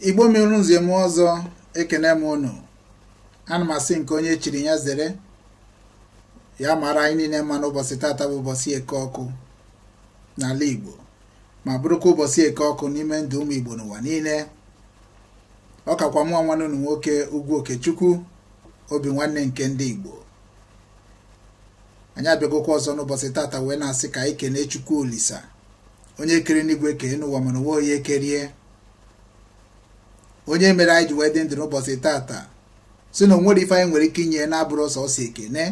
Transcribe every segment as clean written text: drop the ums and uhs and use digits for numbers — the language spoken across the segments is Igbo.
Igbo mụrụ nze mụọ ọzọ, ekene m unu. Ana m asị nke onye chiri ya zere, ya mara anyị niile mma n'ụbọchị tata bụ ụbọchị Eke Ọkụ n'ala Igbo, ma bụrụkwa ụbọchị Eke Ọkụ n'ime ndụ ụmụ Igbo n'ụwa niile. Ọ kakwa mụọ nwanne unu nwoke Ugwu Okechukwu, obi nwanne nke ndị Igbo. Anyị abịagokwa ọzọ n'ụbọchị tata wee na-asị ka anyị kene Chukwu Olisa, onye kere n'igwe kee n'ụwa, mana ụwa onye kerie, onye mere anyị ji wee dị ndụ n'ụbọchị tata, si na onwere ife anyị nwere ike inye na-abụrụ ọsọ ekene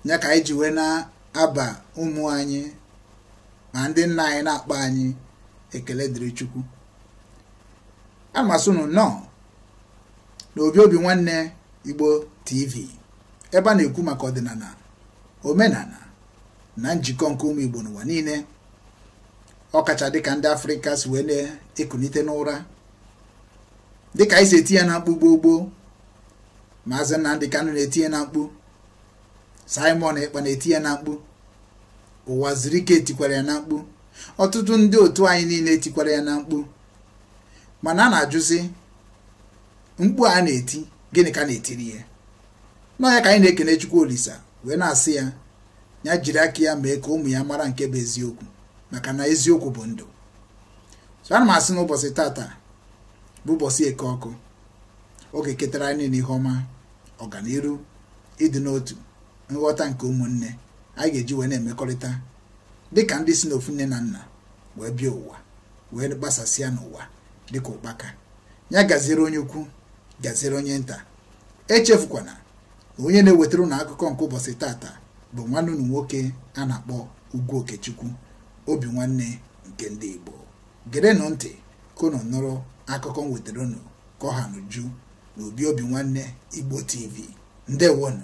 ya ka anyị ji wee na-aba ụmụ anyị ma ndị nna anyị na-akpọ anyị. Ekele dịrị Chukwu. Amasị unu nnọọ na obi obi nwanne Igbo TV, ebe a na-ekwu maka ọdịnala, omenala na njikọ nke ụmụ Igbo n'ụwa niile, ọkacha dịka ndị Afrịka si wee na-ekunite n'ụra, dịka anyị si etinye na mkpu gboo gboo. Maazị Nnamdi Kanu na-etinye na mkpu, Simon Ekpa na-etinye na mkpu, ụwa zuru ike etikwara ya na mkpu, ọtụtụ ndị otu anyị niile etikwara ya na mkpu. Mana a na-ajụzi, mkpu a na-eti, gịnị ka na-etiri ya? N'ọnya ka anyị na-ekene Chukwu Olisa wee na-asị ya ya jiri aka ya mee ka ụmụ ya mara nke bụ eziokwu, maka na eziokwu bụ ndụ. So ana m asị n'ụbọchị tata bụ ụbọchị Eke Ọkụ, oge ketara anyị niile ihe ọma, ọganiru, ịdị n'otu, nghọta nke ụmụnne anyị ga-eji wee na-emekọrịta dịka ndị si n'ofu nne na nna wee bịa ụwa, wee gbasasịa n'ụwa dịka ụkpaka. Ya gaziere onye ukwu, gaziere onye nta. Echefukwana na onye na-ewetara unu akụkọ nke ụbọchị tata bụ nwanne unu nwoke a na-akpọ Ugwu Okechukwu, obi nwanne nke ndị Igbo. Gerenụ ntị ka unu nụrụ akụkọ m wetara unu ka ọ ha n'uju na obi obi nwanne Igbo TV. Ndewonu.